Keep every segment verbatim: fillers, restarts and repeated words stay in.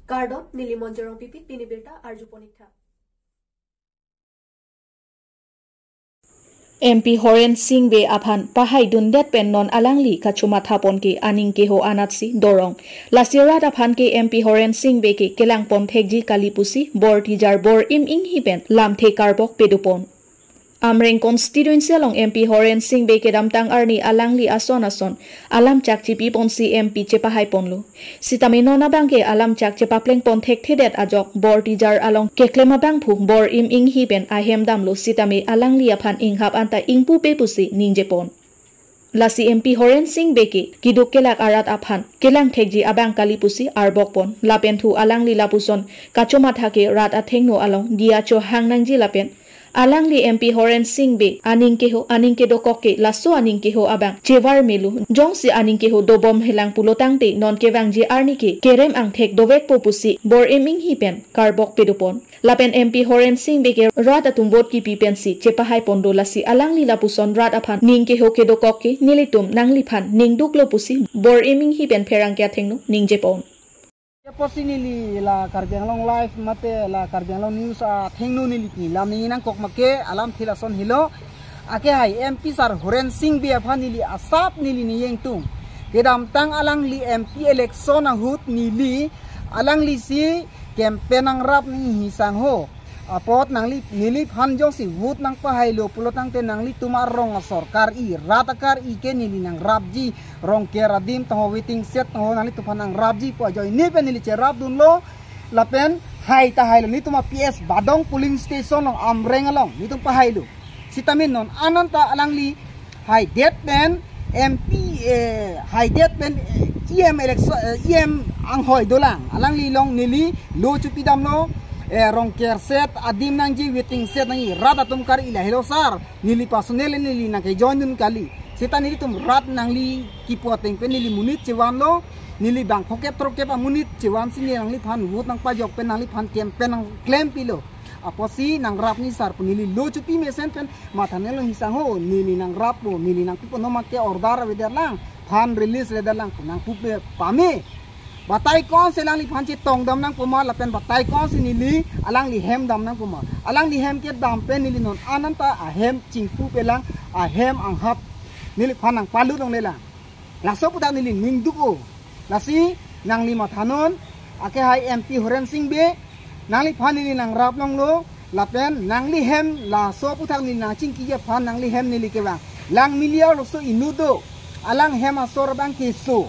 Kardom, neli Monjorong Pipi, pini birta arjupon ik tha. M P Horen Sing Bey aphan pahaidundet pen non alangli kachomatha pon ke aning keho anatsi dorong. Lasi rat aphan ke M P Horen Sing Bey ke kelangpon thekji kali pusi bor tijar bor-im inghi pen lamthe karbok pedopon. Amreng constituency along M P Horen Sing Bey kedamtang arni alangli ason ason alamchak chipi ponsi M P chepahai ponlo. Sitame non abang ke alamchak chepapleng pon thekthedet ajok bor tijar along keklem abangphu bor-im inghi pen ahem damlo, sitame alangli aphan inghap anta ingpupe pusi ningje pon. Lasi M P Horen Sing Bey ke keduk kelak arat aphan kelang thekji abang kali pusi arbok pon. Lapen thu alangli lapuson kachomatha ke rat athengno along diya chohang nangji lapen alangli M P Horen Sing Bey aning keho, aning kedokok ke laso aning keho abang chevar melu. Jongsi aning keho dobom helang pulo tangte non kevangji arni ke kerem angthek dovekpo pusi bor-im inghi pen karbok pedopon. Lapen M P Horen Sing Bey ke rat atum vote kipi pensi chepahai pon do, lasi alangli lapuson rat aphan ning keho kedokok ke nelitum nangliphan ningduklo pusi bor-im inghi pen pherangke athengno ningje pon. Apotsi neli la Karbi Anglong Live mate la Karbi Anglong News athengno neli pi lam neli nangkok make alamthe lason helo. Akehai M P sar Horen Sing Bey aphan neli asap neli niyeng tung. Kedamtang alangli M P election ahut neli alanglisi campaign nangrap nanghi sangho. Apot nangli, neliphan jongsi vote nangpahailo pulo tangte nanglitum arong asorkar-i, rat akar-i ke neli nangrapji, Rongker adim tangho, waiting shed tangho, nanglitumphan nangrapji pu ajoine pen neli cherapdunlo. Lapen hai ta hailo, nelitum a P S Badong polling station along, Amreng along nelitum pahailo. Sitame non ananta alangli haidet pen M P, eh, haidet pen, eh, E M election, eh, E M anghoi dolang. Alangli along neli lo chupidamlo, eh, Rongker shed adim nangji, waiting shed nangji, rat atum kar-i lahelo sar. Neli personal neli nangkejoindun kali. Seta nelitum rat nangli kipu ateng pen neli monit chevanlo. Neli bang phokep throkkep amonit chevansi nangliphan vote nangpajok pen nangliphan campaign nangklempilo. Apotsi nangrap ni sar pu neli lo chupi mesen pen mathanelo, hi sangho, neli nangrappo, neli nangpipo, no make order avedet lang, fund release ledet lang pu nangpupe pame. Batai konsi alangliphan chetongdam nangpo ma lapen batai konsi neli alangli hem dam nangpo ma. Alangli hem kedam pen neli non ananta ahem chingpupe lang, ahem anghap neliphan nangpalut longle lang. Laso aputhak neli ningduk-o. Lasi nangli mathanon, akehai M P Horen Sing Bey, nangliphan neli nangrap longlo, lapen nangli hem laso aputhak neli nangchingkiji aphan nangli hem neli kevang. Lang miliar loso inut do, alang hem asor abang keso.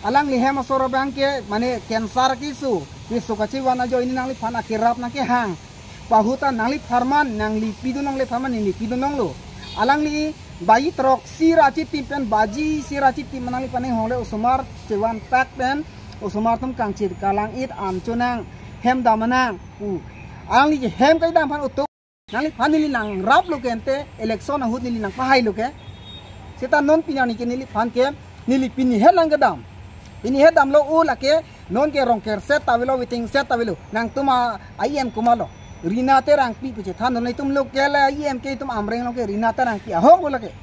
Alangli hem asor abang ke, mane cancer keso. Keso kachevan ajoine nangliphan akerap nangkehang. Pahuta nanglipharman, nangli pidun nanglipharman, neli pidun nanglo. Alangli baji throksi ra chitip pen, baji isi ra chitip pen nangliphan ning hongle osomar chevan pak pen, osomar atum kangchir kalang-it an chonang, hem dam nang pu. Alangli hem kedam aphan utuk. Nangliphan neli nangraplo ke ante, election ahut neli nangpahailo ke. Seta non pini arni ke neliphan ke, neli pini het lang kedam. Pini het damlo, o lake, non ke Rongker shed ta avelo, waiting shed ta avelo. Nangtum a, a E M komatlo. Rina Terangpi pu chethan, non itum local a E M ke itum Amreng along ke Rina Terangpi ahok lo lake.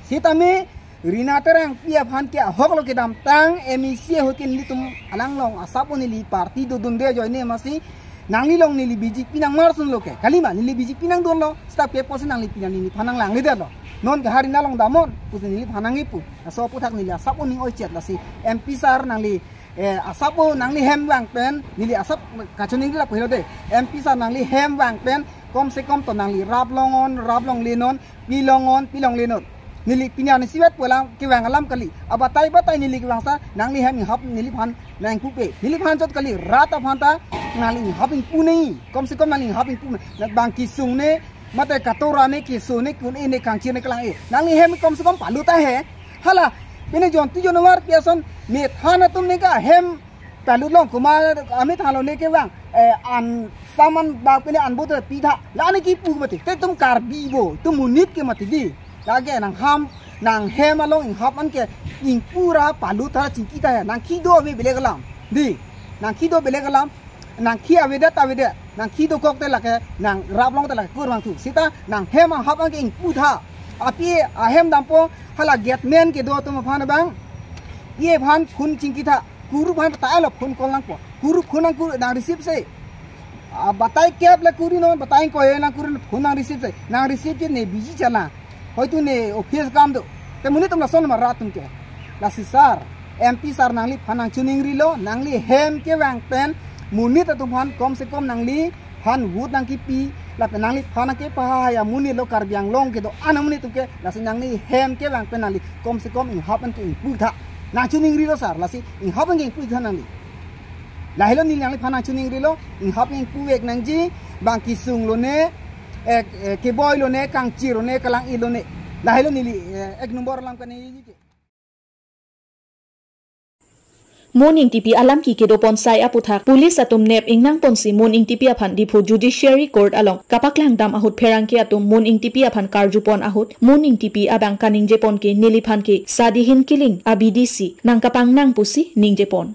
Sitame Rina Terangpi aphan ke ahok lo kedamtang M A C ahut ke nelitum alang along asap-o neli party dodunde ajoine masi nangli along neli B J P nangmarsunlo ke. Kalima, neli B J P nangdunlo, seta pi apotsi nangli pini neliphan nanglangledetlo. Non ke ha Rina along damnon pusi neliphan nangkipu. Laso aputhak neli asap-o ning oi chet, lasi M P sar nangli, eh, asap-o nangli hem vang pen, neli asap kachiningri lapu helo de. M P sar nangli hem vang pen, kom se kom to nangli rap longnon, rap longlenon, pi longnon, pi longlenon. Neli pini arni isivet pu alam kevang alam kali. Abatai batai neli kevang sa, nangli hem inghap neliphan nangpupe. Neliphan chot kali, rat aphan ta nangli inghap ingpu nangji. Kom se kom nangli inghap ingpu nangji. Bang kesung ne, mate katora ne, keso ne, kun-e ne, kangchir ne, kalang-e. Nangli hem kom se kom palut ta he. Hala, pine jonti jonwar pi ason, methan atum ne ke hem palut long, komat amethan lo ne kevang, eh, an saman bak pine an bote pi tha. La ne kipu mati, te itum Karbi bo, itum monit ke mati di. Lake nangham, nanghem along inghap an ke ingpu ra palut tha chingki tha he. Nangkhi do ave belek alam. Di, nangkhi do belek alam. Nangkhi avedet avedet. Nangkhi dokok te lake, nangrap long te lake kurvangthu. Seta nanghem anghap an ke ingpu tha. Api ahem dampo, hala gateman kedo atum aphan abang. Iphan phone chingki tha. Kuru aphan ta alo phone call nangpo. Kuru phone nang kuru nang receive se. Ah, batai kep le kuri non, batai ko ye nang kuri phone nang receive se. Nang receive ke ne busy chala. Hoitu ne office kam do. Te monit atum lason ma rat atum ke. Lasi sir, M P sir nangliphan nang chuning rilo, nangli hem kevang pen, monit atum aphan kom se kom nangliphan vote nang kipi, lapen nangliphan nang kepahai amonit lo Karbi Anglong kedo-an amonit atum ke, lasi nangli hem kevang pen nangli kom se kom inghap an ke ingpu tha. Nang chuning rilo sir, lasi inghap an ke ingpu tha nangli. Lahelo neli nangliphan nang chuning rilo, inghap ingpu vek nangji, bang kesung lone, eh, eh, keboi lone, kangchir lone, kalang-i lone. Lahelo neli, eh, ek number alam kaningje ke. Moon Ingtipi alam ke kedo pon sai aputhak, police atum nep ingnang ponsi Moon Ingtipi aphan Diphu Judiciary Court along kapaklang dam ahut pherangke atum Moon Ingtipi aphan karju pon ahut, Moon Ingtipi abang kaningje pon ke neliphan ke sadihin killing abidi si nang kapang nang pusi ningje pon.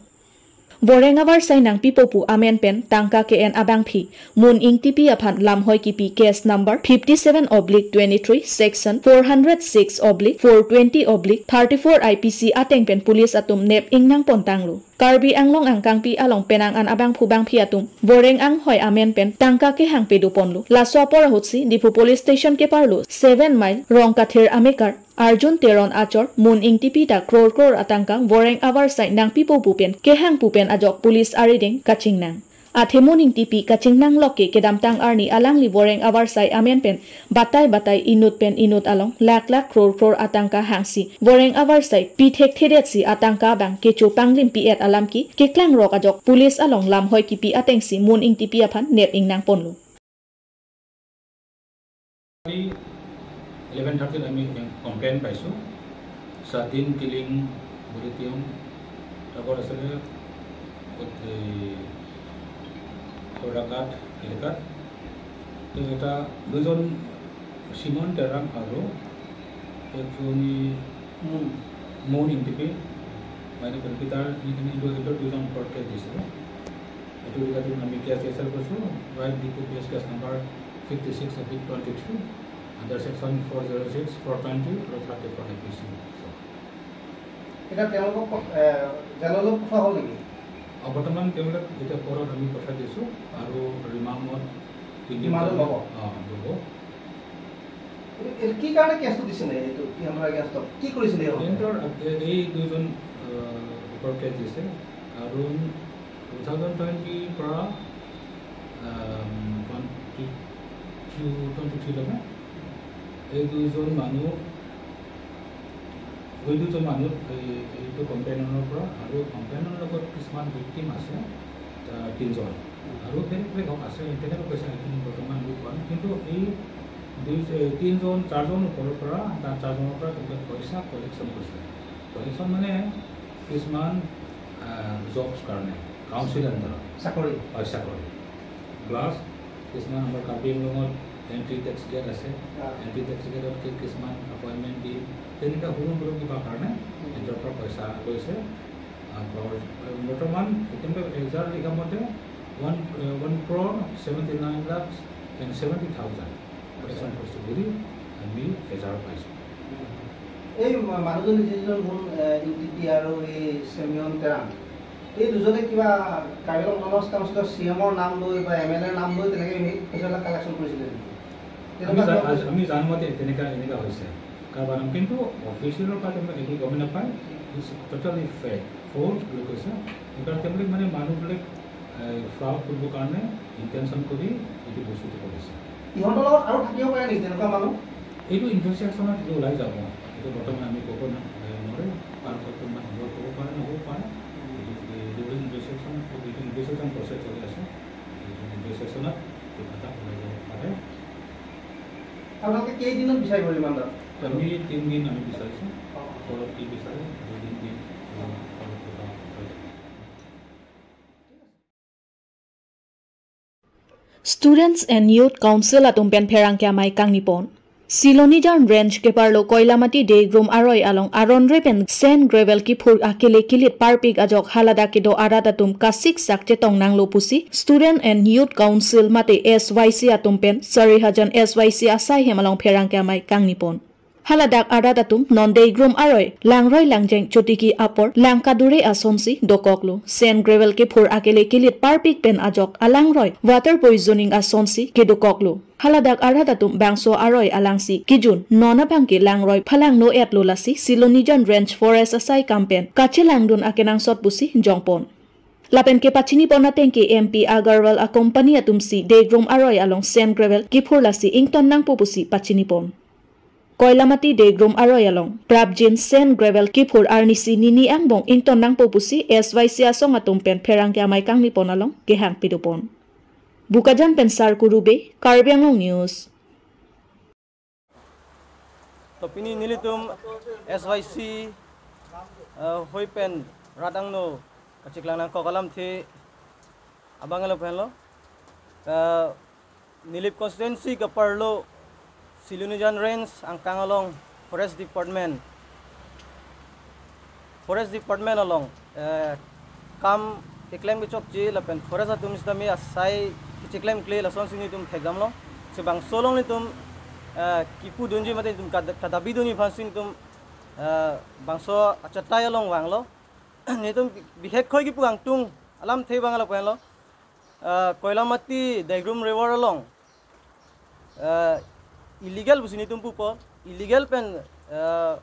Voreng avarsai nangpipo pu amen pen tangka ke-en abangphi Moon Ingtipi aphan lamhoi kipi case number fifty seven oblique twenty three, section four hundred six oblique four twenty oblique thirty four I P C ateng pen police atum nep ingnang pon tanglo. Karbi Anglong angkangpi along penang an abangphu bangphi atum voreng anghoi amen pen tangka kehang pedo ponlo. Laso apor ahutsi Diphu Police Station keparlo seven mile Rongkathir amekar Arjun Teron achor Moon Ingtipi ta kror kror atangka voreng avarsai nangpipo pu pen kehang pu pen ajok police arideng kachingnang. Athe Moon Ingtipi kachingnang lok ke kedamtang arni alangli voreng avarsai amen pen batai batai inut pen inut along lakh lakh kror kror atangka hangsi voreng avarsai pi thekthedet si atangka abang kecho panglimpi-et alam ke keklang rok ajok police along lamhoi kipi atengsi Moon Ingtipi aphan nep ingnang ponlo. কালি ইলেভেন থাৰ্টিত আমি কমপ্লেইন পাইছোঁ, স্বাধীন কিলিং বুলি তেওঁ আগত আছিলে, ক'ত এই খৰ্দাঘাট এলেকাত। তেওঁ এটা, দুজন, চিমন তেৰাং আৰু এজনী মুন। মুন ইংটিপি, মানে, কম্পিউটাৰ ইণ্ডিভিজুৱেল দুজন ওপৰত কেছ দিছিলে। এইটো ৰিলেটেড আমি কেছ ৰেজিষ্টাৰ কৰিছোঁ, right Diphu P S case number fifty six of twenty three, under section four zero' six, four twenty আৰু thirty four I P C. এতিয়া তেওঁলোকক প-, এ, জেললৈ পঠোৱা হ'ল নেকি? অ, বৰ্তমান তেওঁলোকক এতিয়া কোৰ্টত আমি পঠাই দিছোঁ আৰু ৰিমাণ্ডত তিনিদিন কিমানদিন ল'ব? অ, ল'ব। এই, এই কি কাৰণে কেছটো দিছিলে? এইটো কি আমাৰ এগেইনষ্টত কি কৰিছিলে সিহঁতে? সিহঁতৰ, এ, এই দুজন, আহ, ওপৰত কেছ দিছে। আৰু টু থাউজেণ্ড টুৱেণ্টিৰ পৰা, আম, টুৱেণ্টি টু, টুৱেণ্টি থ্ৰীলৈকে এই দুজন মানুহ, এই দুজন মানুহ এই, এইটো কমপ্লেইনৰ পৰা আৰু কমপ্লেইনৰ লগত কিছুমান ভিক্টিম আছে, আহ, তিনিজন। আৰু বেলেগ বেলেগ হওক আছে, তেনেকুৱা কৈছে, সেইখিনি বৰ্তমান আমি পোৱা নাই। কিন্তু এই দুই, এ, তিনিজন, চাৰিজন ওপৰৰ পৰা, তাৰ চাৰিজনৰ পৰা তেওঁলোকে পইচা কালেকশ্যন কৰিছে। কালেকশ্যন মানে কিছুমান, আহ, জবছ কাৰণে, কাউন্সিল আণ্ডাৰত। চাকৰি? হয়, চাকৰি। প্লাছ কিছুমান আমাৰ কাৰ্বি আংলঙত এণ্টি টেক্স গেট আছে, অ। এণ্টি টেক্স গেটত কি-, কিছুমান এপইণ্টমেণ্ট দি, তেনেকুৱা সৰু সৰু কিবা কাৰণে উম। সিহঁতৰ পৰা পইচা লৈছে। আহ, ঘৰ, বৰ্তমান এতিয়ালৈকে এজাহাৰ লিখা মতে one, uh, one crore seventy nine lakh and seventy thousand collection কৰিছে বুলি আমি এজাহাৰত পাইছোঁ। এই মা-, মানুহজনে যিজন মুন, এ, ইংটিপি আৰু এই চেমিয়ন তেৰাং, এই দুজনে কিবা কাৰ্বি আংলং অট'নমাছ কাউন্সিলৰ চি এমৰ নাম লৈ বা এম এল এৰ নাম লৈ তেনেকে সেই পইচাবিলাক কালেকশ্যন কৰিছিলে নেকি? আমি তেনেকুৱা জা-, কিবা আজ-, আমি জানো মতে তেনেকা, এনেকা হৈছে। কাৰোবাৰ নাম, কিন্তু অফিচিয়েলৰ পৰা তেওঁলোকে একো গমেই নাপায়। It's totally fake, ফল্চ বুলি কৈছে। সেইকাৰণে তেওঁলোকে মানে মানুহবিলাক, এ, ফ্ৰাউড কৰিবৰ কাৰণে ইণ্টেনশ্যন কৰি এইটো বস্তুটো কৰিছে। ইহঁতৰ লগত আৰু থাকিব পাৰে নেকি তেনেকুৱা মানুহ? এইটো ইনভেষ্টিগেশ্যনত এইটো ওলাই যাব। এইটো বৰ্তমান আমি ক'ব ন-, এ, নোৱাৰোঁ। কাৰ ঘৰত কোনোবা সম্ভৱ হ'ব পাৰে, নহ'ব পাৰে। এইটো, এইটো ইনভেষ্টিগেশ্যন, এইটো ইনভেষ্টিগেশ্যন প্ৰচেছ চলি আছে। এইটো ইনভেষ্টিগেশ্যনত কিবা এটা ওলাই যাব পাৰে। আপোনালোকে কেইদিনত বিচাৰিব ৰিমাণ্ডত? আমি তিনিদিন আমি বিচাৰিছোঁ। অ। ঘৰত কি বিচাৰে, দুদিন দিম, ঘৰত কিবা হৈ যাব। Students and Youth Council atum pen pherangke amei kangni pon. Silonijan Range keparlo Koilamati Degrum aroi along aron re pen sand gravel kiphur akele kilit parpik ajok haladak kedo arat atum kasik sak chetong nanglo pusi Student and Youth Council mate S Y C atum pen Sarihajan S Y C asai hem along pherangke amei kangni pon. Haladak arat atum non Deigrum aroi langroi langjeng chotiki apor lang kadure asonsi dokoklo. Sand gravel kephur akele kelit parpik pen ajok alangroi water poisoning asonsi kedokoklo. Haladak arat atum bangso aroi alangsi kejun non abangke langroi phalangno-etlo, lasi Silonijan Range Forest asai kam pen kachelangdun akenangsot pusi jongpon. Lapen kepachinipon ateng ke M P Agarwal a-company atumsi Deigrum aroi along sand gravel kephur lasi ington nangpo pusi pachinipon. Koilamati Deigrum aroi along prapjin sand gravel kephur arnisi nini angbong ington nangpo pusi S Y C asong atum pen pherangke amei kangnipon along kehang pidopon. Bokajan pen Sarkuru Bey, Karbi Anglong News. To pini nelitum S Y C, eh, hoi pen rat angno kacheklang nangkok alamthe abang alo pen lo. Eh, Nilip constituency kaparlo Silonijan Range angkang along Forest Department, Forest Department along, eh, kam keklem kechokche lapen forest atum sitame asai kecheklemkle lasonsi nelitum thekdamlo. Si bangso along nelitum, eh, kipudunji mate nelitum kad-, kadabidunji aphansi nelitum, eh, bangso achatai along vanglo. Nelitum bi-, bihek khoi kipu kangtung alamthe abang alo pen lo. Eh, Koilamati Deigrum River along, eh, illegal pusi nelitum pupo, illegal pen, eh,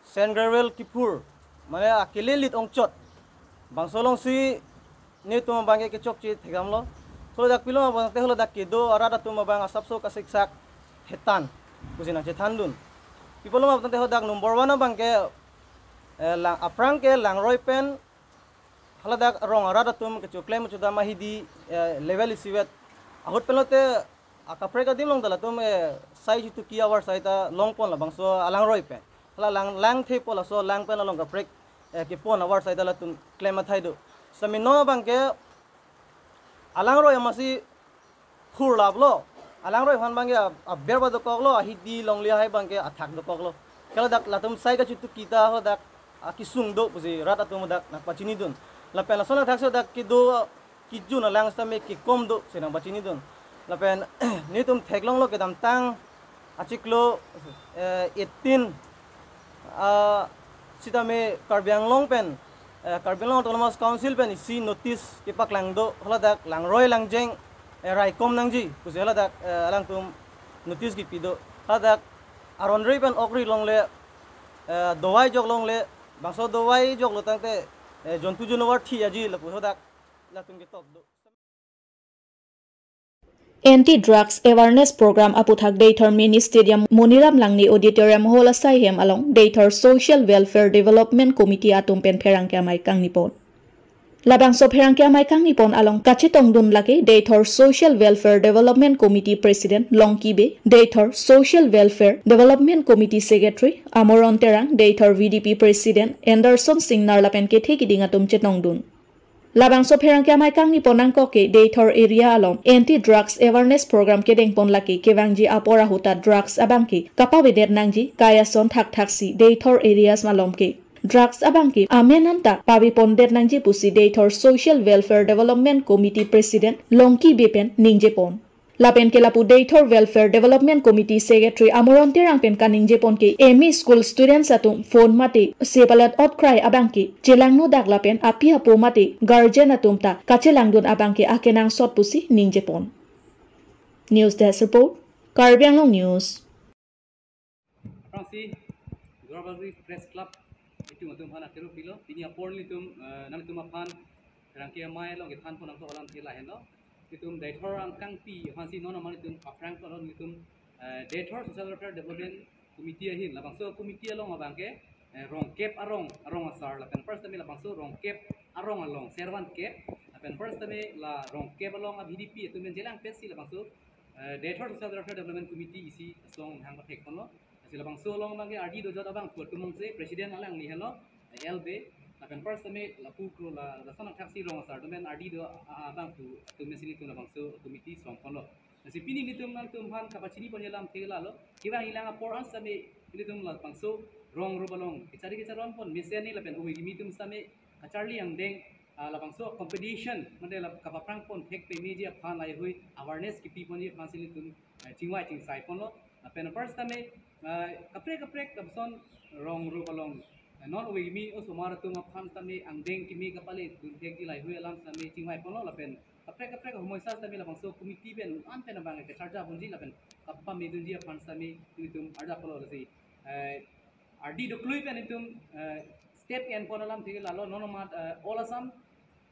sand gravel kephur, mane akele lit ongchot. Bangso alongsi nelitum abangke kechokche thekdamlo. Haladak pilo ma abangte haladak kedo arat atum abang asapso kasiksak thetan pusi nangchethandun. Pi apotlo ma abangte haladak number one abangke, eh, lang, aphrang ke langroi pen haladak rong arat atum kechoklem chodam ahidi, eh, level isivet. Ahut pen lote akaprek adim along ta latum, eh, sai chituki avar sai ta longpon labangso alangroi pen. Hala lang, lang thepo laso lang pen along kaprek, eh, kepon avar sai ta latum klem athai do. Sitame non abangke alangroi amatsi phurlaplo. Alangroi aphan abangke a-, aber ba dokoklo, ahidi longle hai abangke athak dokoklo. Ke ladak latum sai kachituki ta haladak akesung do pusi rat atum dak nangpachinidun. Lapen lason athak si dak kedo kejun alang sitame kekom do si nangpachinidun. Lapen nelitum theklonglo kedamtang achiklo, eh, eighteen, ah, sitame Karbi Anglong pen, eh, Karbi Anglong Autonomous Council pen isi notice kepaklang do, haladak langroi langjeng, eh, raikom nangji pusi haladak, eh, alangtum notice kipi do. Haladak aron ri pen okri longle, eh, dovai jok longle, bangso dovai joklo tangte, eh, jontu janovar thi aji lapu haladak latum ketok do. Anti Drugs Awareness Program aputhak Deithor Mini Stadium Moniram Langni Auditorium Hall asai hem along Deithor Social Welfare Development Committee atum pen pherangke amei kangnipon. Labangso pherangke amei kangnipon along kachetongdun lake Deithor Social Welfare Development Committee President Longki Bey, Deithor Social Welfare Development Committee Secretary Amoron Terang, Deithor V D P President Anderson Singnar lapen kethe kiding atum chetongdun. Labangso pherangke amei kangnipon nangkok ke Deithor area along Anti Drugs Awareness Program kedengpon lake kevangji apor ahut ta drugs abangke kapavedet nangji, kai ason thakthaksi Deithor areas malom ke drugs abangke amen anta pavepondet nangji pusi Deithor Social Welfare Development Committee President Longki Bey pen ningjepon. Lapen ke lapu Deithor Welfare Development Committee Secretary Amoron Terang pen kaningjepon ke M E school students atum phone mate sepalat otkrai abangke chelangnodak lapen api apo mate guardian atum ta kachelangdun abangke akenangsot pusi ningjepon. News Desk Report, Karbi Anglong News. Aphrangsi Duarbagori Press Club itum atum aphan akero pilo, pini apor nelitum, eh, nanglitum aphan pherangke amei along kethanpon nangkok alamthe lahenlo. Nelitum Deithor angkangpi aphansi non amat nelitum aphrang pon nelitum, eh, Deithor Social Welfare Development Committee ahin, labangso committee along abangke, eh, rongkep arong, arong asar lapen first time labangso rongkep arong along servan kep, lapen first time la rongkep along a-V D P atum pen chelang pensi labangso, eh, Deithor Social Welfare Development Committee isi asong hang pathek ponlo. Lasi labangso along abangke ardi dojot abang pu atum mongse president alangli henlo, eh, L B. Lapen first time lapu kro la, lason athaksi rong asar atum pen ardi do, ah, abang pu atum pen si nelitum labangso committee song ponlo. Lasi pini nelitum nangtum aphan kapachiniponji alamthe lalo. Kevangji lang apor an sitame nelitum labangso rong rup along kechari kecharonpon mesen ni lapen ove kimi atum sitame kacharli angdeng, ah, labangso competition mate la kapaphrangpon thek pemeji aphan laheihui awareness kipiponji aphansi nelitum, eh, chingvai chingsai ponlo. Lapen first time Ah, kaprek kaprek kapson rong ro along, ah, non ove kimi osomar atum aphan sitame angdeng kimi kapale dunthek ji laheihui alam sitame chingvai ponlo lapen kaprek kaprek ahomoi sa sitame labangso committee pen an pen abang kecharja ponji lapen kapamedunji aphan sitame itum arja ponlo lasi, eh, ardi doklui pen itum, eh, step en pon alam thik lalo non amat, eh, All Assam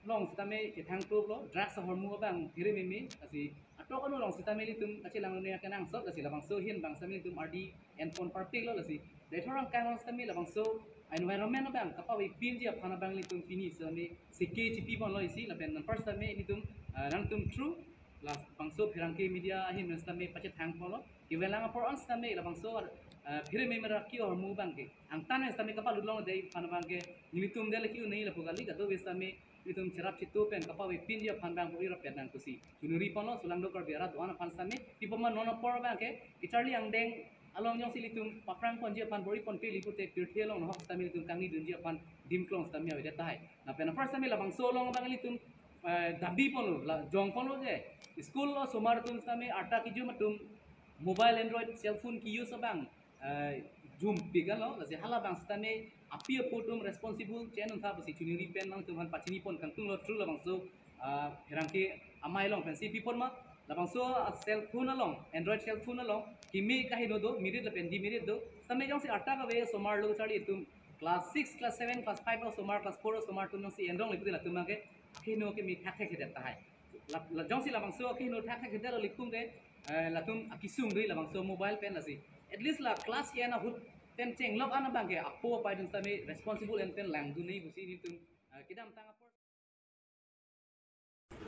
along sitame kethang tup lo, drugs ahormu abang phere meme, lasi atok ano along sitame ilitum kachelang ne akenangsot, lasi labangso ahin abang sitame ilitum ardi en pon parpik lo, lasi dethor angkang along sitame labangso environment abang kapavepinji aphan abang ilitum pini sitame seke chipi ponlo isi, lapen anpar sitame ilitum, ah, nangtum through labangso pherangke media ahin sitame pachethang ponlo, kevelang apor an sitame labangso, ah, phere meme ra ke ahormu abang ke angtan sitame kapalut longde aphan abang ke nelitum dele ke unei lapu kali, kadokave sitame itum cherap chitu pen kapavepinji aphan abang puri rapet nang kusi chunuri ponlo, sulang dokar biara doan aphan sitame, pipoma non apor abang ke kecharli angdeng along jongsi ilitum paprang ponji aphan bor-i ponpe li pute pirthe along nahok sitame ilitum kangnidunji aphan dim klong sitame avedet tahai. Lapen apar sitame labangso along abang ilitum, eh, dabi ponlo, la jong ponlo je school osomar atum sitame arta kejum atum mobile, Android, cell phone ke-use abang, eh, jumpik lo, lasi hala abang sitame api apo atum responsible cheng untha pusi chunuri pen nangtum aphan pachini pon kangtung lo, through labangso, ah, pherangke amei along pensi pi ponma, labangso, ah, cell phone along, Android cell phone along kimi kaheno do, merit lapen demerit do, sitame jongsi arta kave osomar lo charli atum class six, class seven, class five osomar, class four osomar atum jongsi enrong le pute latum abang ke akeheno kimi thakthak kedet tahai. La, la jongsi labangso akeheno thakthak kedet lo likpum ke, eh, latum akesung dei labangso mobile pen lasi. At least la class en ahut pen chenglok an abang ke apo apai atum sitame responsible en pen langdun nei pusi nelitum, eh, kedamtang apor.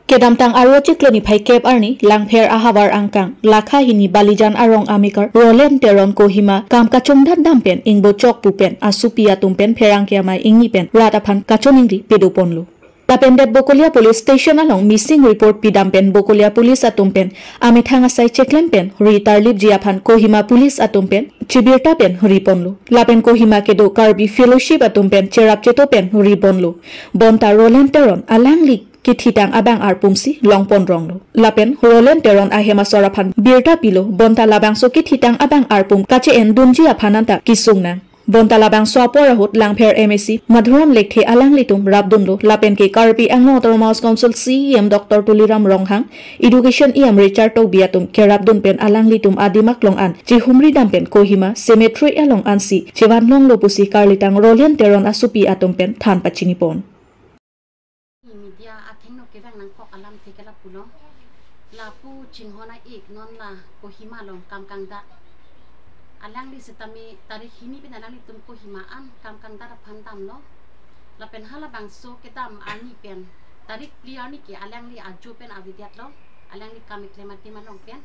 Kedamtang Aro chiklo niphai kep arni Langpher ahavar angkang, lakha hini Balijan arong amekar Roland Teron Kohima kam kachongdat dam pen ingbo chok pu pen asopi atum pen pherangke amei ingni pen rat aphan kachiningri pado ponlo. Lapen det Bokolia Police Station along missing report pidam pen Bokolia Police atum pen amethang asai cheklem pen ri tarlipji aphan Kohima Police atum pen chibirta pen ri ponlo. Lapen Kohima kedo Karbi Fellowship atum pen cherap cheto pen ri ponlo. Bonta Roland Teron alangli kethitang abang arpum si long pon ronglo. Lapen Roland Teron ahem asor aphan birta pilo, bonta labangso kethitang abang arpum kache-endunji aphan anta kesung nang. Bonta labangso apor ahut Langpher M A C Madhuram Lekthe alanglitum rapdunlo, lapen ke Karbi Anglong Autonomous Council C E M Doctor Tuliram Ronghang, Education E M Richard Tokbi atum kerapdun pen alanglitum adim aklong an chihumri dam pen Kohima cemetery along ansi chevan longlo pusi karlitang Roland Teron asopi atum pen than pachini pon. Media akhengno kevang nangkok alam thik ke lapulo. Lapu chinghon a-ik non la Kohima along kam kangdat. Alangli sitame tarik hini pen alanglitum Kohima an kam kangdat aphan damlo. Lapen halabangso kedam arni pen tarik phli arni ke alangli ajo pen avedetlo. Alangli kam keklem adim along pen.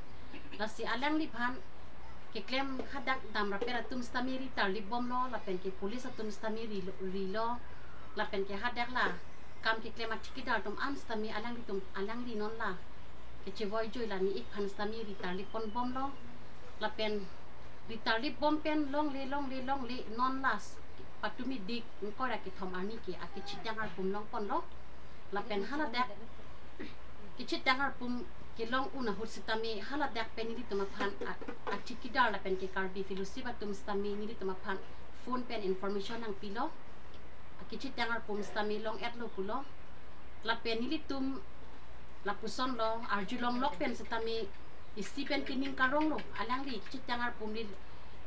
Lasi alangliphan keklem hadak dam rapet atum sitame ri tarlip bomlo, lapen ke police atum sitame rilo, rilo, lapen ke hadak la kam keklem athikidar atum an sitame alanglitum, alangli non la kechevoi joi la ne-ik aphan sitame ri tarlip pon bomlo, lapen ri tarlip bom pen longle, longle, longle non la s-, patumi dik ingkoi ra kethom arni ke akechitang arpum long ponlo. Lapen haladak kechitang arpum kelong un ahut sitame haladak pen nelitum aphan a-, athikidar lapen ke Karbi Fellowship atum sitame nelitum aphan phone pen information nangpilo. Kechitang arpum sitame long-etlo pulo. Lapen nelitum lapuson lo, arjulonglok pen sitame isi pen ke ning karonglo. Alangli kechitang arpum le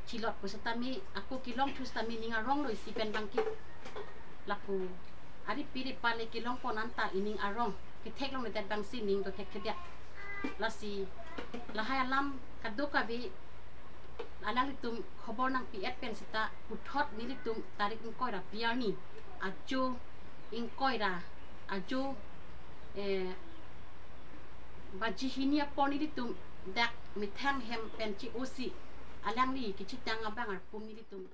chilot pu sitame ako kelong thu sitame ning aronglo isi pen bangke. Lapu ari piri pale kelong pon anta ining arong. Kethek longledet abang si ning dothekthedet. Lasi lahai alam kadokave alanglitum khobor nangpi-et pen seta puthot nelitum tarik ingkoi ra phli arni ajo ingkoi ra ajo, eh, baji hini apor nelitum dak methang hem pen che-osi alangli kechitang abang arpum nelitum